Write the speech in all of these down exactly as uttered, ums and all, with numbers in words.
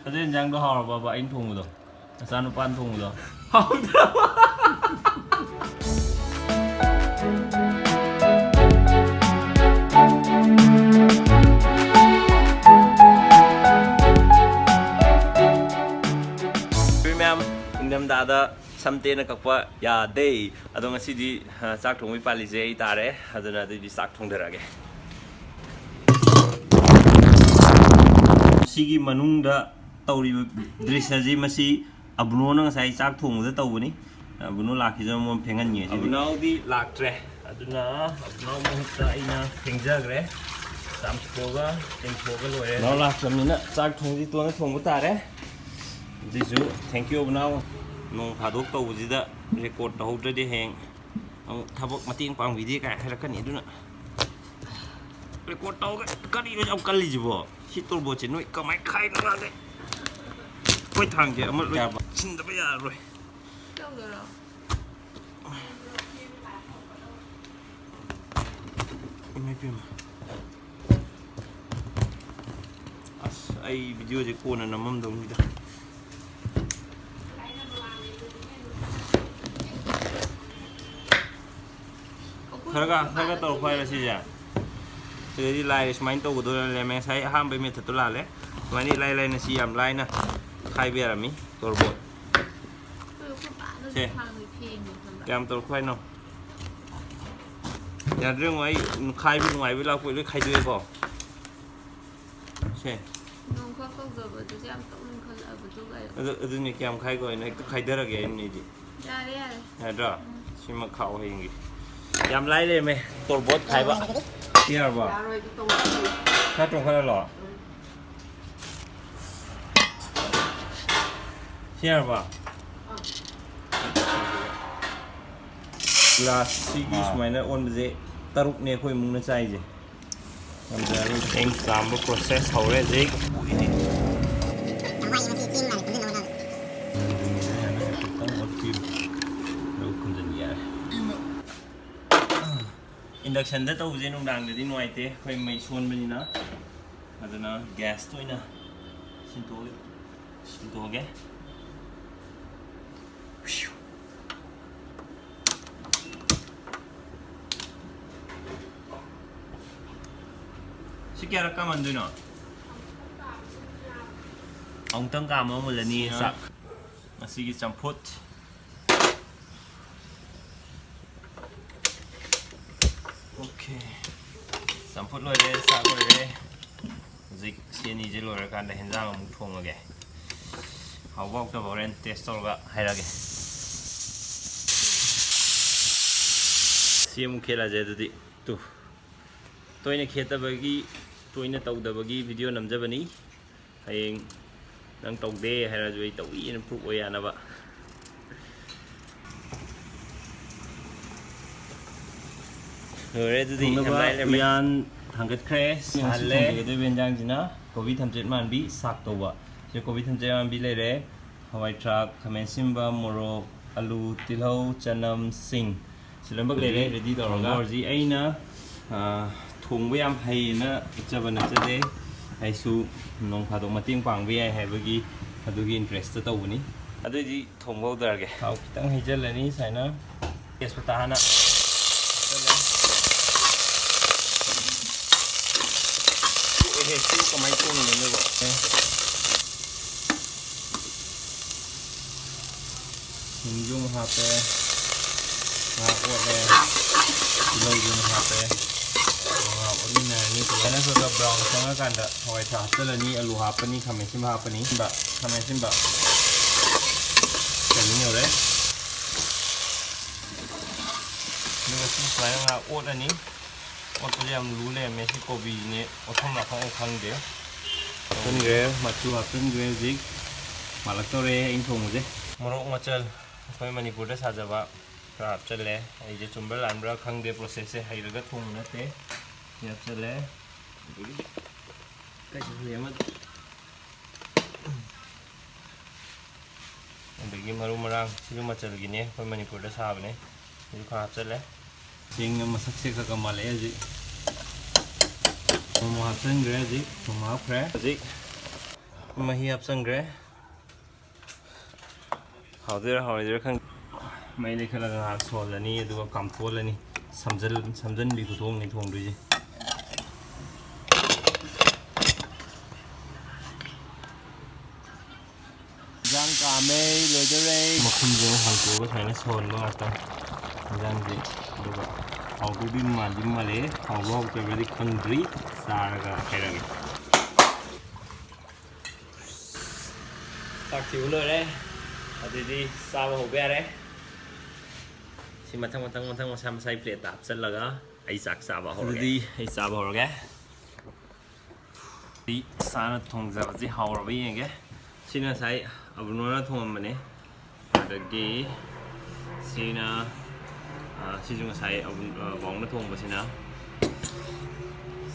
ꯑꯗꯨ ꯌꯦꯟꯖꯥꯡꯗꯣ ꯍꯥꯎꯔꯕꯕ, ꯑꯩꯅ ꯊꯣꯡꯕꯗꯣ? ꯅꯆꯥꯅꯨꯄꯥꯅ ꯊꯣꯡꯕꯗꯣ? ꯍꯥꯎꯗ꯭ꯔꯕ? ꯃꯌꯥꯝ, ꯏꯪꯊꯝꯊꯥꯗ ꯁꯝ ꯇꯦꯟꯅ ꯀꯛꯄ ꯌꯥꯗꯦ꯫ ꯑꯗꯣ ꯉꯁꯤꯗꯤ, ꯑ, ꯆꯥꯛ ꯊꯣꯡꯕꯩ ꯄꯥꯜꯂꯤꯁꯦ ꯑꯩ ꯇꯥꯔꯦ꯫ ꯑꯗꯨꯅ ꯑꯗꯨꯗꯤ ꯆꯥꯛ ꯊꯣꯡꯊꯔꯛꯑꯒꯦ꯫ ꯁꯤꯒꯤ ꯃꯅꯨꯡꯗ ꯇꯧꯔꯤꯕ ꯗ꯭ꯔꯤꯁ꯭ꯌꯁꯤ, ꯃꯁꯤ ꯑꯕꯨꯅꯣꯅ ꯉꯁꯥꯏ ꯆꯥꯛ ꯊꯣꯡꯕꯗ ꯇꯧꯕꯅꯤ꯫ ꯑꯕꯨꯅꯣ ꯂꯥꯛꯈꯤꯁꯅꯨ, ꯃꯉꯣꯟꯗ ꯐꯦꯡꯍꯟꯒꯦ ꯉꯁꯤꯗꯤ꯫ ꯑꯕꯨꯅꯥꯎꯗꯤ ꯂꯥꯛꯇ꯭ꯔꯦ, ꯑꯗꯨꯅ ꯑꯕꯨꯅꯥꯎ ꯃꯍꯨꯠꯇ ꯑꯩꯅ ꯐꯦꯡꯖꯈ꯭ꯔꯦ꯫ ꯆꯥꯝꯊꯣꯛꯑꯒ ꯇꯦꯡꯊꯣꯛꯑꯒ ꯂꯣꯏꯔꯦ꯫ ꯑꯕꯨꯅꯥꯎ ꯂꯥꯛꯇ꯭ꯔꯕꯅꯤꯅ ꯆꯥꯛ ꯊꯣꯡꯁꯤ ꯇꯣꯟꯅ ꯊꯣꯡꯕ ꯇꯥꯔꯦ꯫ ꯑꯗꯨꯏꯁꯨ thank you ꯑꯕꯨꯅꯥꯎ, ꯅꯣꯡ ꯐꯥꯗꯣꯛ ꯇꯧꯕꯁꯤꯗ record ꯇꯧꯍꯧꯗ꯭ꯔꯗꯤ ꯍꯌꯦꯡ ꯑꯃꯨꯛ ꯊꯕꯛ ꯃꯇꯦꯡ ꯄꯥꯡꯕꯤꯗꯦ ꯀꯥꯏ ꯍꯥꯏꯔꯛꯀꯅꯤ꯫ ꯑꯗꯨꯅ record ꯇꯧꯔꯒ, ꯀꯔꯤꯅꯣ ꯌꯥꯝ ꯀꯜꯂꯤꯁꯤꯕꯣ? ꯁꯤ ꯇꯣꯔꯕꯣꯠꯁꯦ ꯅꯣꯏ ꯀꯃꯥꯏꯅ ꯈꯥꯏꯅꯣ ꯈꯪꯗꯦ꯫ ꯑꯩꯈꯣꯏ ꯊꯥꯡꯁꯦ ꯑꯃ ꯂꯣꯏ ꯌꯥꯔꯕ? ꯁꯤꯟꯗꯕ ꯌꯥꯔꯔꯣꯏ꯫ ꯇꯧꯗꯣꯏꯔꯣ? ꯏꯃꯥ ꯏꯄꯦꯝꯃ꯫ ꯑꯁ, ꯑꯩ videoꯁꯦ ꯀꯣꯟꯅ ꯅꯝꯃꯝꯗꯧꯅꯤꯗ꯫ ꯈꯔꯒ, ꯈꯔꯒ ꯇꯧꯔꯛꯄ ꯍꯥꯏꯔ ꯁꯤꯁꯦ꯫ ꯁꯤꯗꯩꯗꯤ ꯂꯥꯏꯔꯦ, ꯁꯨꯃꯥꯏꯅ ꯇꯧꯒꯗꯣꯏꯔ ꯂꯩꯔꯝꯃꯦ꯫ ꯉꯁꯥꯏ ꯑꯍꯥꯟꯕꯩ methodꯇꯣ ꯂꯥꯜꯂꯦ꯫ ꯁꯨꯃꯥꯏꯅ ꯏꯂꯥꯏ ꯂꯥꯏꯅ ꯁꯤ ꯌꯥꯝ ꯂꯥꯏꯅ ꯈꯥꯏꯕ ꯌꯥꯔꯝꯃꯤ ꯇꯣꯔꯕꯣꯠ꯫ ꯑꯩꯈꯣꯏ ꯄꯥꯅꯁꯨ ꯁꯦ꯫ ꯊꯥꯡꯅ ꯐꯦꯡꯉꯦ ꯈꯪꯕ꯭ꯔꯥ? ꯀꯌꯥꯝ ꯇꯧꯔꯛꯄ ꯍꯥꯏꯅꯣ? ꯌꯥꯗ꯭ꯔꯦ ꯉꯣ, ꯑꯩ ꯈꯥꯏꯕ ꯅꯨꯡꯉꯥꯏꯕ ꯂꯥꯛꯄ ꯂꯣꯏ ꯈꯥꯏꯗꯣꯛꯑꯦꯀꯣ꯫ ꯁꯦ꯫ ꯅꯣꯡꯈꯛ ꯇꯧꯖꯕꯗꯨꯁꯨ ꯌꯥꯝ ꯇꯧꯅꯤꯡꯈꯠꯂꯛꯑꯕꯗꯨꯒ ꯑꯩ꯫ ꯑꯗꯨ, ꯑꯗꯨꯅꯦ, ꯀꯌꯥꯝ ꯈꯥꯏꯈꯣ ꯍꯥꯏꯅꯣ? ꯍꯦꯛꯇ ꯈꯥꯏꯗꯔꯒꯦ ꯍꯥꯏꯕꯅꯤꯗꯤ꯫ ꯌꯥꯔꯦ, ꯌꯥꯔꯦ꯫ ꯌꯥꯗ꯭ꯔꯣ? ꯎꯝ꯫ ꯁꯤꯃ ꯈꯥꯛꯑꯣ ꯍꯌꯦꯡꯒꯤ꯫ ꯌꯥꯝ ꯂꯥꯏ ꯂꯩꯔꯝꯃꯦ꯫ ꯇꯣꯔꯕꯣꯠ ꯈꯥꯏꯕ꯫ ꯁꯤ ꯌꯥꯔꯕꯣ? ꯌꯥꯔꯣꯏ, ꯑꯗꯨ ꯇꯧꯔꯣꯏ꯫ ꯈꯔ ꯇꯣꯡꯈꯠꯍꯜꯂꯣ꯫ ꯎꯝ꯫ ꯁꯤ ꯌꯥꯔꯕꯣ? ꯑꯥ꯫ Glass ꯁꯤꯒꯤ ꯑꯥ꯫ ꯁꯨꯃꯥꯏꯅ ꯑꯣꯟꯕꯁꯦ ꯇꯔꯨꯛꯅꯦ ꯑꯩꯈꯣꯏ ꯏꯃꯨꯡꯅ ꯆꯥꯏꯁꯦ꯫ ꯉꯝꯖꯔꯔꯣꯏ꯫ ꯆꯦꯡ ꯆꯥꯝꯕ process ꯍꯧꯔꯦ ꯍꯧꯖꯤꯛ꯫ ꯈꯤꯇꯪ ꯑꯣꯠꯄꯤꯌꯨ꯫ ꯑꯗꯨꯒ ꯈꯨꯝꯖꯤꯟꯒꯦ ꯌꯥꯔꯦ꯫ Inductionꯗ ꯇꯧꯕꯁꯦ ꯅꯨꯡꯗꯥꯡꯗꯗꯤ ꯅꯨꯡꯉꯥꯏꯇꯦ, ꯑꯩꯈꯣꯏ ꯃꯩ ꯁꯣꯟꯕꯅꯤꯅ꯫ ꯑꯗꯨꯅ gasꯇ ꯑꯣꯏꯅ ꯁꯤꯟꯗꯣꯛꯑꯒꯦ꯫ ꯁꯤꯟꯗꯣꯛꯑꯒꯦ꯫ ꯁꯤ ꯀꯌꯥꯔꯛ ꯀꯥꯝꯍꯟꯗꯣꯏꯅꯣ? ꯑꯃꯨꯛꯇꯪ ꯀꯥꯝꯃ ꯃꯨꯜꯂꯅꯤ ꯁꯤꯅ ꯆꯥꯛ꯫ ꯉꯁꯤꯒꯤ ꯆꯝꯐꯨꯠ꯫ ꯑꯣꯀꯦ꯫ ꯆꯝꯐꯨꯠ ꯂꯣꯏꯔꯦ, ꯆꯥꯛ ꯂꯣꯏꯔꯦ꯫ ꯍꯧꯖꯤꯛ ꯁꯤ ꯑꯅꯤꯁꯦ ꯂꯣꯏꯔꯀꯥꯟꯗ ꯍꯦꯟꯖꯥꯡ ꯑꯃꯨꯛ ꯊꯣꯡꯉꯒꯦ꯫ ꯍꯥꯎꯕ ꯍꯥꯎꯇꯕ ꯍꯣꯔꯦꯟ ꯇꯦꯁ ꯇꯧꯔꯒ ꯍꯥꯏꯔꯛꯑꯒꯦ꯫ ꯁꯤ ꯑꯃꯨꯛ ꯈꯦꯠꯂꯁꯦ ꯑꯗꯨꯗꯤ꯫ ꯇꯨ꯫ ꯇꯣꯏꯅ ꯈꯦꯠꯇꯕꯒꯤ, ꯇꯣꯏꯅ ꯇꯧꯗꯕꯒꯤ ꯚꯤꯗꯤꯑꯣ ꯅꯝꯖꯕꯅꯤ꯫ ꯍꯌꯦꯡ ꯅꯪ ꯇꯧꯗꯦ ꯍꯥꯏꯔꯁꯨ ꯑꯩ ꯇꯧꯏꯅ ꯄ꯭ꯔꯨꯞ ꯑꯣꯏ ꯌꯥꯅꯕ꯫ ꯂꯣꯏꯔꯦ ꯑꯗꯨꯗꯤ, ꯊꯣꯡꯅꯕ ꯌꯥꯝ ꯂꯥꯏ ꯂꯩꯔꯝꯃꯦ꯫ ꯎꯌꯥꯟ ꯊꯥꯡꯒꯠꯈ꯭ꯔꯦ, ꯉꯁꯤ ꯁꯥꯍꯜꯂꯦ꯫ ꯊꯣꯡꯖꯒꯗꯣꯏꯕ ꯌꯦꯟꯖꯥꯡꯁꯤꯅ ꯀꯣꯕꯤ ꯊꯝꯆꯦꯠ ꯃꯥꯟꯕꯤ ꯁꯥꯛ ꯇꯧꯕ꯫ ꯁꯤꯗ ꯀꯣꯕꯤ ꯊꯝꯆꯦꯠ ꯃꯥꯟꯕꯤ ꯂꯩꯔꯦ, ꯍꯋꯥꯏ ꯊ꯭ꯔꯥꯛ, ꯈꯥꯃꯦꯟ ꯑꯁꯤꯟꯕ, ꯃꯣꯔꯣꯛ, ꯑꯂꯨ, ꯇꯤꯜꯍꯧ, ꯆꯅꯝ, ꯁꯤꯡ꯫ ꯁꯤ ꯂꯣꯏꯅꯃꯛ ꯂꯩꯔꯦ, ready ꯇꯧꯔꯒ꯫ ꯊꯣꯡꯕ ꯍꯧꯔꯁꯤ꯫ ꯑꯩꯅ, ꯑ, ꯊꯣꯡꯕ ꯌꯥꯝ ꯍꯩꯌꯦꯅ ꯎꯠꯆꯕ ꯅꯠꯆꯗꯦ꯫ ꯑꯩꯁꯨ ꯅꯣꯡ ꯐꯥꯗꯣꯛ ꯃꯇꯦꯡ ꯄꯥꯡꯕ ꯌꯥꯏ ꯍꯥꯏꯕꯒꯤ ꯑꯗꯨꯒꯤ interest ꯇꯧꯕꯅꯤ꯫ ꯑꯗꯨꯏꯗꯤ ꯊꯣꯡꯕ ꯍꯧꯗꯔꯒꯦ꯫ ꯊꯥꯎ ꯈꯤꯇꯪ ꯍꯩꯖꯤꯜꯂꯅꯤ ꯁꯨꯃꯥꯏꯅ꯫ ꯇꯦꯖꯄꯇꯥ ꯍꯥꯟꯅ꯫ ꯑꯦꯍꯦ, ꯁꯤꯕꯨ ꯀꯃꯥꯏꯅ ꯊꯣꯡꯉꯤꯅꯣ ꯅꯣꯏꯕꯣ? ꯁꯤꯡꯁꯨ ꯑꯃꯨꯛ ꯍꯥꯞꯄꯦ, ꯉꯥ ꯑꯣꯠꯂꯦ, ꯇꯤꯜꯍꯧꯁꯨ ꯑꯃꯨꯛ ꯍꯥꯞꯄꯦ, ꯉꯥ ꯑꯣꯠꯃꯤꯟꯅꯔꯅꯤ꯫ ꯐꯖꯅ ꯈꯔ ꯈꯔ brown ꯆꯪꯉꯀꯥꯟꯗ ꯍꯋꯥꯏ ꯊ꯭ꯔꯥꯛ ꯍꯥꯞꯆꯤꯜꯂꯅꯤ, ꯑꯂꯨ ꯍꯥꯞꯄꯅꯤ, ꯈꯥꯃꯦꯟ ꯑꯁꯤꯟꯕ ꯍꯥꯞꯄꯅꯤ꯫ ꯈꯥꯃꯦꯟ ꯑꯁꯤꯟꯕ ꯁꯣꯏꯖꯤꯟ ꯌꯧꯔꯦ꯫ ꯑꯗꯨꯒ ꯁꯤ ꯁꯨꯃꯥꯏꯅ ꯉꯥꯏꯍꯥꯛ ꯑꯣꯠꯂꯅꯤ꯫ ꯑꯣꯠꯄꯁꯦ ꯌꯥꯝ ꯂꯨ ꯂꯩꯔꯝꯃꯦ꯫ ꯁꯤ ꯀꯣꯕꯤꯁꯤꯅꯦ, ꯑꯣꯠꯐꯝ ꯂꯥꯛꯐꯝ ꯑꯃ ꯈꯪꯗꯦ꯫ ꯍꯥꯞꯆꯤꯟꯈ꯭ꯔꯦ, ꯃꯆꯨ ꯍꯥꯞꯆꯤꯟꯈ꯭ꯔꯦ꯫ ꯍꯧꯖꯤꯛ ꯃꯥꯜꯂꯛꯇꯧꯔꯦ ꯑꯩꯅ ꯊꯣꯡꯕꯁꯦ꯫ ꯃꯣꯔꯣꯛ ꯃꯆꯜ ꯑꯩꯈꯣꯏ ꯃꯅꯤꯄꯨꯔꯗ ꯁꯥꯖꯕ ꯈꯔ ꯍꯥꯞꯆꯜꯂꯦ꯫ ꯑꯩꯁꯦ ꯆꯨꯝꯕ꯭ꯔꯥ ꯂꯥꯟꯕ꯭ꯔꯥ ꯈꯪꯗꯦ, process ꯁꯦ ꯍꯩꯔꯒ ꯊꯣꯡꯕ ꯅꯠꯇꯦ꯫ ꯁꯤ ꯍꯥꯞꯆꯜꯂꯦ꯫ ꯑꯗꯒꯤ ꯀꯩꯁꯨ ꯑꯃ ꯑꯗꯒꯤ ꯃꯔꯨ ꯃꯔꯥꯡ, ꯁꯤꯁꯨ ꯃꯆꯜꯒꯤꯅꯦ, ꯑꯩꯈꯣꯏ ꯃꯅꯤꯄꯨꯔꯗ ꯁꯥꯕꯅꯦ꯫ ꯁꯤꯁꯨ ꯈꯔ ꯍꯥꯞꯆꯜꯂꯦ꯫ ꯆꯦꯡꯅ ꯃꯁꯛꯁꯦ ꯈꯔ ꯈꯔ ꯃꯥꯜꯂꯛꯑꯦ ꯍꯧꯖꯤꯛ꯫ ꯊꯨꯝ ꯍꯥꯞꯆꯤꯟꯈ꯭ꯔꯦ ꯍꯧꯖꯤꯛ, ꯊꯨꯝ ꯍꯥꯞꯈ꯭ꯔꯦ꯫ ꯍꯧꯖꯤꯛ ꯃꯍꯤ ꯍꯥꯞꯆꯤꯟꯈ꯭ꯔꯦ꯫ ꯍꯥꯎꯗꯣꯏꯔꯥ ꯍꯥꯎꯔꯣꯏꯗꯣꯏꯔꯥ ꯈꯪꯗꯦ꯫ ꯃꯩ ꯂꯩꯈꯠꯂꯒ ꯉꯥꯏꯍꯥꯛ ꯁꯧꯍꯜꯂꯅꯤ, ꯑꯗꯨꯒ ꯀꯥꯝꯊꯣꯛꯍꯜꯂꯅꯤ꯫ ꯁꯝꯖꯜ-, ꯁꯝꯖꯟꯕꯤ ꯈꯨꯊꯣꯡꯅꯤ ꯊꯣꯡꯗꯣꯏꯁꯦ꯫ ꯏꯟꯖꯥꯡ ꯀꯥꯝꯃꯦ, ꯂꯣꯏꯗꯧꯔꯦ꯫ ꯃꯈꯨꯝꯁꯦ ꯑꯃꯨꯛ ꯍꯥꯡꯇꯣꯛꯑꯒ ꯁꯨꯃꯥꯏꯅ ꯁꯧꯍꯟꯕ ꯉꯥꯛꯇꯪ ꯏꯟꯖꯥꯡꯁꯦ꯫ ꯑꯗꯨꯒ ꯍꯥꯎꯗꯧꯗꯤ ꯃꯥꯟꯗꯤ ꯃꯥꯜꯂꯦ, ꯍꯥꯎꯕ ꯍꯥꯎꯇꯕ꯭ꯔꯗꯤ ꯈꯪꯗ꯭ꯔꯤ, ꯆꯥꯔꯒ ꯍꯥꯏꯔꯒꯦ꯫ ꯆꯥꯛ ꯊꯤꯕ ꯂꯣꯏꯔꯦ, ꯑꯗꯨꯗꯤ ꯆꯥꯕ ꯍꯧꯕ ꯌꯥꯔꯦ꯫ ꯁꯤ ꯃꯊꯪ ꯃꯊꯪ ꯃꯊꯪ ꯃꯁꯥ ꯃꯁꯥꯒꯤ ꯄ꯭ꯂꯦꯠꯇ ꯍꯥꯞꯆꯜꯂꯒ ꯑꯩ ꯆꯥꯛ ꯆꯥꯕ ꯍꯧꯔꯒꯦ꯫ ꯑꯗꯨꯗꯤ ꯑꯩ ꯆꯥꯕ ꯍꯧꯔꯒꯦ꯫ ꯁꯤ ꯏꯁꯥꯅ ꯊꯣꯡꯖꯕꯁꯤ ꯍꯥꯎꯔꯕ ꯌꯦꯡꯒꯦ꯫ ꯁꯤꯅ ꯉꯁꯥꯏ ꯑꯕꯨꯅꯣꯅ ꯊꯣꯡꯉꯝꯕꯅꯦ꯫ ꯑꯗꯒꯤ ꯁꯤꯅ, ꯑ, ꯁꯤꯁꯨ ꯉꯁꯥꯏ ꯑꯕꯨ-, ꯑ, ꯕꯥꯎꯅ ꯊꯣꯡꯕꯁꯤꯅ꯫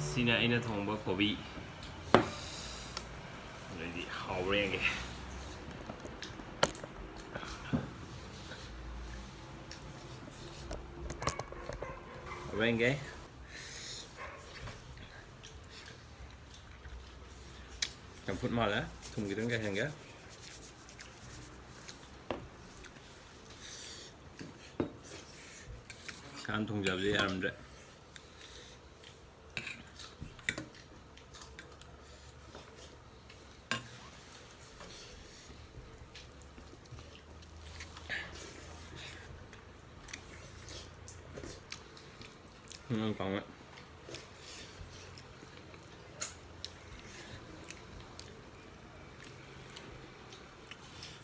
ꯁꯤꯅ ꯑꯩꯅ ꯊꯣꯡꯕ ꯀꯣꯕꯤ꯫ ꯑꯗꯩꯗꯤ ꯍꯥꯎꯕ꯭ꯔꯥ ꯌꯦꯡꯒꯦ꯫ ꯍꯥꯎꯕ꯭ꯔꯥ ꯌꯦꯡꯒꯦ꯫ ꯆꯝꯐꯨꯠ ꯃꯥꯜꯂꯦ꯫ ꯊꯨꯝ ꯈꯤꯇꯪ ꯆꯥꯏꯁꯟꯒꯦ꯫ ꯏꯁꯥꯅ ꯊꯣꯡꯖꯕꯗꯤ ꯌꯥꯔꯝꯗ꯭ꯔꯦ꯫ ꯉꯥ ꯇꯥꯎꯋꯦ꯫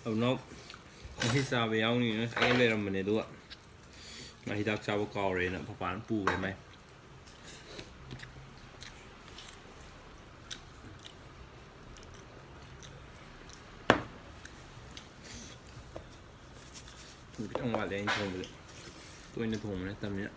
ꯑꯕꯨꯅꯥꯎ ꯉꯁꯤ ꯆꯥꯕ ꯌꯥꯎꯅꯤꯅ ꯉꯁꯥꯏ ꯂꯩꯔꯝꯕꯅꯦ, ꯑꯗꯨꯒ ꯃꯥ ꯍꯤꯗꯥꯛ ꯆꯥꯕ ꯀꯥꯎꯔꯦꯅ ꯄꯄꯥꯅ ꯄꯨꯈ꯭ꯔꯦ ꯃꯥꯏ꯫ ꯊꯨꯝ ꯈꯤꯇꯪ ꯋꯥꯠꯂꯦ ꯑꯩꯅ ꯊꯣꯡꯕꯗ, ꯇꯣꯏꯅ ꯊꯣꯡꯕ ꯅꯠꯇꯕꯅꯤꯅ꯫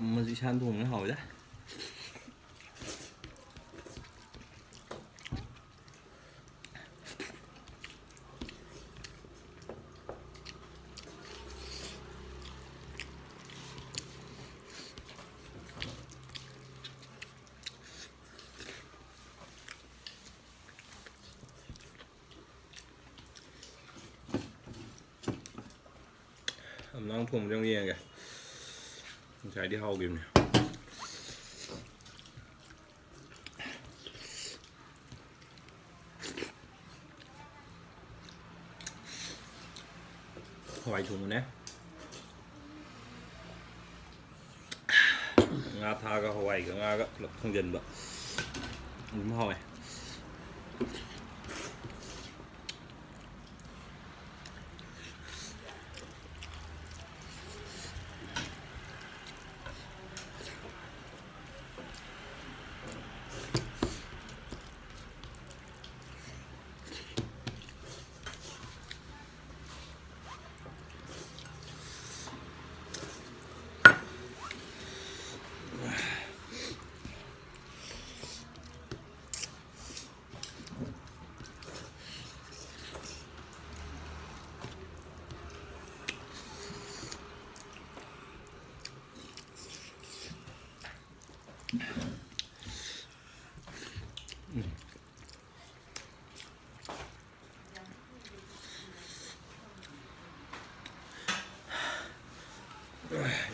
ꯑꯃꯁꯨ ꯏꯁꯥꯅ ꯊꯣꯡꯕꯅ ꯍꯥꯎꯋꯤꯗ꯫ ꯑꯝꯂꯥꯡ ꯊꯣꯡꯕꯗ ꯑꯃꯨꯛ ꯌꯦꯡꯉꯒꯦ꯫ ꯉꯁꯥꯏꯗꯤ ꯍꯥꯎꯈꯤꯕꯅꯦ꯫ ꯍꯋꯥꯏ ꯊꯣꯡꯕꯅꯦ꯫ ꯉꯥ ꯊꯥꯛꯑꯒ ꯍꯋꯥꯏꯒ ꯉꯥꯒ ꯄꯨꯂꯞ ꯊꯣꯡꯖꯤꯟꯕ ꯑꯗꯨꯝ ꯍꯥꯎꯋꯦ꯫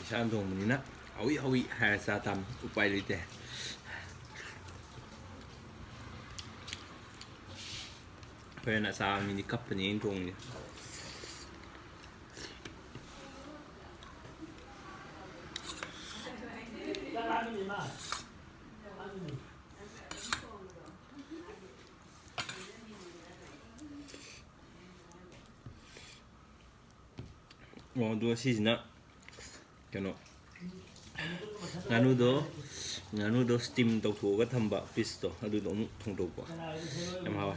ꯏꯁꯥꯅ ꯊꯣꯡꯕꯅꯤꯅ ꯍꯧꯏ ꯍꯧꯏ ꯍꯥꯏꯔ ꯆꯥ ꯇꯥꯕꯅꯤ, ꯎꯄꯥꯏ ꯂꯩꯇꯦ꯫ ꯍꯣꯔꯦꯟ ꯑꯆꯥꯕ ꯃꯤꯗꯤ ꯀꯞꯄꯅꯤ ꯑꯩꯅ ꯊꯣꯡꯉꯤꯁꯦ꯫ ꯑꯣ, ꯑꯗꯨꯒ ꯁꯤꯁꯤꯅ ꯀꯩꯅꯣ, ꯉꯥꯅꯨꯗꯣ, ꯉꯥꯅꯨꯗꯣ steam ꯇꯧꯊꯣꯛꯑꯒ ꯊꯝꯕ pieceꯇꯣ, ꯑꯗꯨꯗꯣ ꯑꯃꯨꯛ ꯊꯣꯡꯗꯣꯛꯄ꯫ ꯌꯥꯝ ꯍꯥꯎꯋꯦ꯫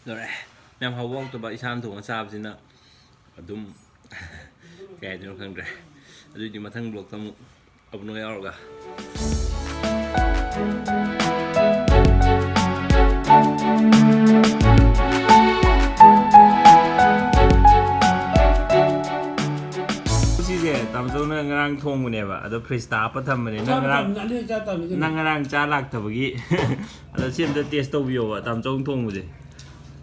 ꯂꯣꯏꯔꯦ꯫ ꯌꯥꯝ ꯍꯥꯎꯕ ꯍꯥꯎꯇꯕ ꯏꯁꯥꯅ ꯊꯣꯡꯉ ꯆꯥꯕꯁꯤꯅ ꯑꯗꯨꯝ ꯀꯩ ꯍꯥꯏꯗꯣꯏꯅꯣ ꯈꯪꯗ꯭ꯔꯦ꯫ ꯑꯗꯨꯏꯗꯤ ꯃꯊꯪ vlogꯇ ꯑꯃꯨꯛ ꯑꯕꯨꯅꯣ ꯌꯥꯎꯔꯒ꯫ ꯁꯤꯁꯦ ꯇꯥꯃꯣꯆꯧꯅ ꯉꯔꯥꯡ ꯊꯣꯡꯕꯅꯦꯕ, ꯑꯗꯣ fridgeꯇ ꯍꯥꯞꯄ ꯊꯝꯕꯅꯦ꯫ ꯅꯪ ꯉꯔꯥꯡ, ꯅꯪ ꯉꯔꯥꯡ ꯆꯥ ꯂꯥꯛꯇꯕꯒꯤ꯫ ꯑꯗꯣ ꯁꯤ ꯑꯝꯇ taste ꯇꯧꯕꯤꯌꯣꯕ, ꯇꯥꯃꯣꯆꯧꯅ ꯊꯣꯡꯕꯁꯦ꯫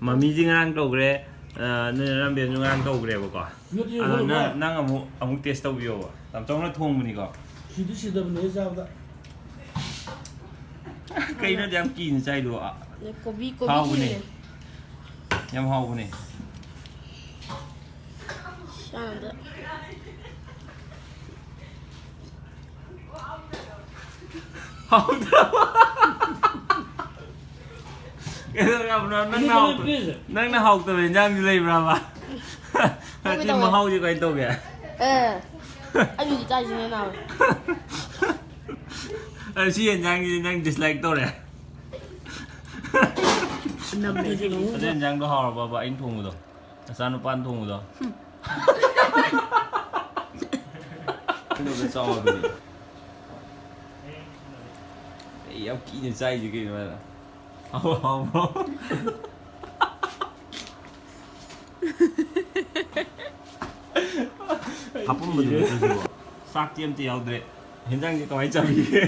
ꯃꯃꯤꯗꯤ ꯉꯔꯥꯡ ꯇꯧꯈ꯭ꯔꯦ, ꯑ, ꯅꯣꯏ ꯅꯅꯥꯝꯕꯦꯝꯁꯨ ꯉꯔꯥꯡ ꯇꯧꯈ꯭ꯔꯦꯕꯀꯣ꯫ ꯅꯠꯇꯦ, ꯑꯗꯣ ꯅꯪ, ꯅꯪ ꯑꯃꯨꯛ, ꯑꯃꯨꯛ taste ꯇꯧꯕꯤꯌꯣꯕ꯫ ꯇꯥꯃꯣꯆꯧꯅ ꯊꯣꯡꯕꯅꯤꯀꯣ꯫ ꯁꯤꯗꯤ ꯁꯤꯗꯕꯅꯦ ꯆꯥꯕꯗ꯫ ꯀꯩꯅꯣ ꯌꯥꯝ ꯀꯤꯅ ꯆꯥꯏꯗꯨꯕꯣ? ꯑ, ꯀꯣꯕꯤ, ꯀꯣꯕꯤ ꯍꯥꯎꯕꯅꯦ꯫ ꯀꯤꯅꯦ꯫ ꯌꯥꯝ ꯍꯥꯎꯕꯅꯦ꯫ ꯆꯥꯅꯕ꯫ ꯍꯥꯎꯇ꯭ꯔꯕ? ꯀꯩꯗꯧꯔꯕꯅꯣ? ꯅꯪꯅ ꯍꯥꯎꯇ-, ꯅꯪꯅ ꯍꯥꯎꯇꯕ ꯏꯟꯖꯥꯡꯗꯤ ꯂꯩꯕ꯭ꯔꯕ? ꯍꯥꯎꯒꯦ ꯁꯤ ꯇꯧꯋꯦ꯫ ꯃꯍꯥꯎꯁꯦ ꯀꯃꯥꯏꯅ ꯇꯧꯒꯦ? ꯑꯦ, ꯑꯩ ꯍꯧꯖꯤꯛ ꯆꯥꯏꯁꯤꯅꯦ ꯅꯥꯎ꯫ ꯑꯗꯨ ꯁꯤ ꯌꯦꯟꯖꯥꯡꯁꯤꯗꯤ ꯅꯪ dislike ꯇꯧꯔꯦ꯫ ꯅꯝꯃꯦ꯫ ꯑꯗꯨ ꯌꯦꯟꯖꯥꯡꯗꯣ ꯍꯥꯎꯔꯕꯕ, ꯑꯩꯅ ꯊꯣꯡꯕꯗꯣ? ꯅꯆꯥꯅꯨꯄꯥꯅ ꯊꯣꯡꯕꯗꯣ? ꯑꯗꯨꯒ ꯆꯥꯎ ꯍꯥꯏꯕꯅꯤ꯫ ꯑꯩ ꯌꯥꯝ ꯀꯤꯅ ꯆꯥꯏꯁꯦ ꯀꯩꯅꯣ ꯍꯥꯏꯔ? ꯍꯥꯎ, ꯍꯥꯎꯕ꯭ꯔꯣ? ꯍꯥꯄꯝꯕꯗꯨ ꯅꯠꯇ꯭ꯔꯣ ꯁꯤꯕꯣ? ꯆꯥꯛꯇꯤ ꯑꯝꯇ ꯌꯥꯎꯗ꯭ꯔꯦ꯫ ꯍꯦꯟꯖꯥꯡꯗꯤ ꯀꯃꯥꯏꯅ ꯆꯥꯕꯤꯒꯦ?